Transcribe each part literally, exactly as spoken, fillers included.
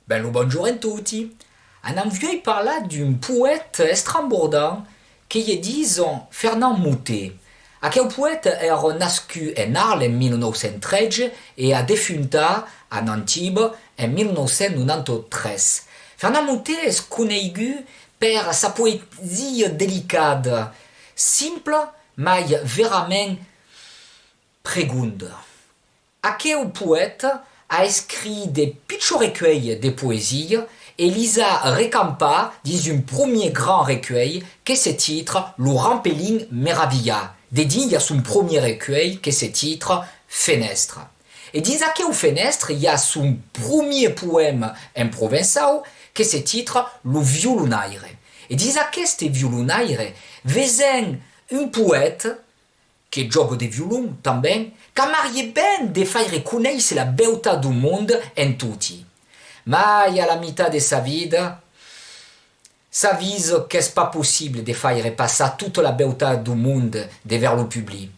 Ben lo bonjorn en toti. Anam vuei parlar d'un poèta estrambordan que i dison Fernand Moutet. Aqueu poèta èra nascut en Arle en mila nòu cents tretze e a defuntat a Nantiba en mila nòu cents nonanta tres. Fernand Moutet es coneigut per sa poesia delicada, simpla, mai verament pregonda. Aqueu poèta a escrit de pichons recuelhs de poesia e lis a recampats dins un promier grand recuelh que se titra Lo Rampelin Meravilhat. Dedins i a son promier recuelh que se titra Fenèstra. E dins aqueu Fenèstra i a son promier poèma en provençau que se titra Lo Violonaire. E dins aqueste Violonaire vesèm un poèta que jòga de violon tanben, qu'amariá ben de faire conéisser la beutat dau monde en toti. Mai a la mitat de sa vida, s'avisa qu'es pas possible de faire passar tota la beutat dau monde devèrs lo public.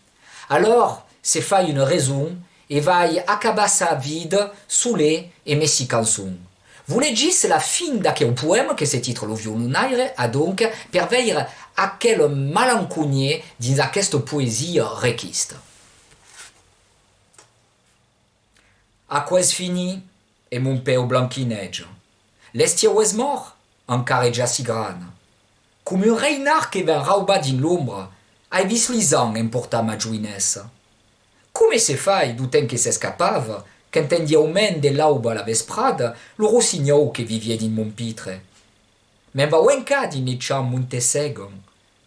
Alòr, se fai una rason e vai acabar sa vida solet emé si cançons. Vos legís la fin d'aqueu poèma que se titra Lo Violonaire, adonc, per veire aquela malenconia dins aquesta poesia requista. Aquò es finit, e mon peu blanquineja. L'estieu es mòrt, encara es ja si gran. Coma un reinard que ven raubar dins l'ombra, ai vist lis ans emportar ma joinessa. Coma se fai, dau temps que s'escapava, qu'entendieu mens de l'auba a la vesprada lo rossinhòu que viviá dins mon pitre? Me'n vau encara dins li champs monte segan,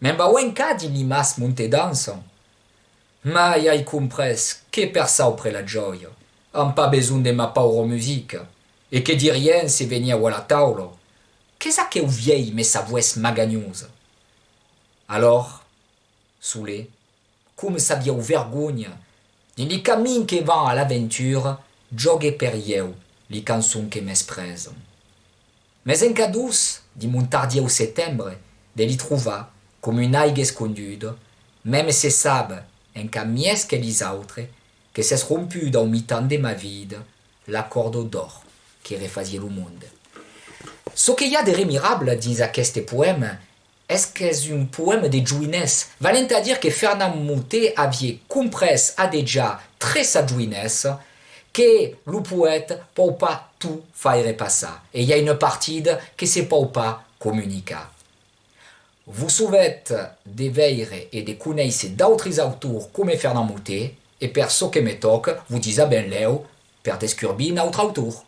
me'n vau encara dins li mas monte dançan. Mai ai comprés que per saupre la jòia an pas besonh de ma paura musica, e que dirián se venieu a la taula: Qu'es aqueu vielh mé sa voès maganhosa? Alòr, solet, coma s'avieu vergonha, dins li camins que van a l'aventura, jògue per ieu li cançons que m'es presan. M'es encara doç, dins mon tardieu setembre, de li trovar coma una aiga esconduda, meme se sabe, encara mièlhs que lis autres, que s'es rompuda au mitan de ma vida la còrda d'òr que refasiá lo monde. Çò que i a de remirable dins aqueste poèma es qu'es un poèma de joinessa, valent a dire que Fernand Moutet aviá comprés adejà tre sa joinessa que lo poèta pòu pas tot faire passar, e i a una partida que se pòu pas comunicar. Vos sauvetz de veire e de conéisser d'autris autors coma Fernand Moutet, e per çò que me tòca, vos disi a benlèu per descurbir un autre autor.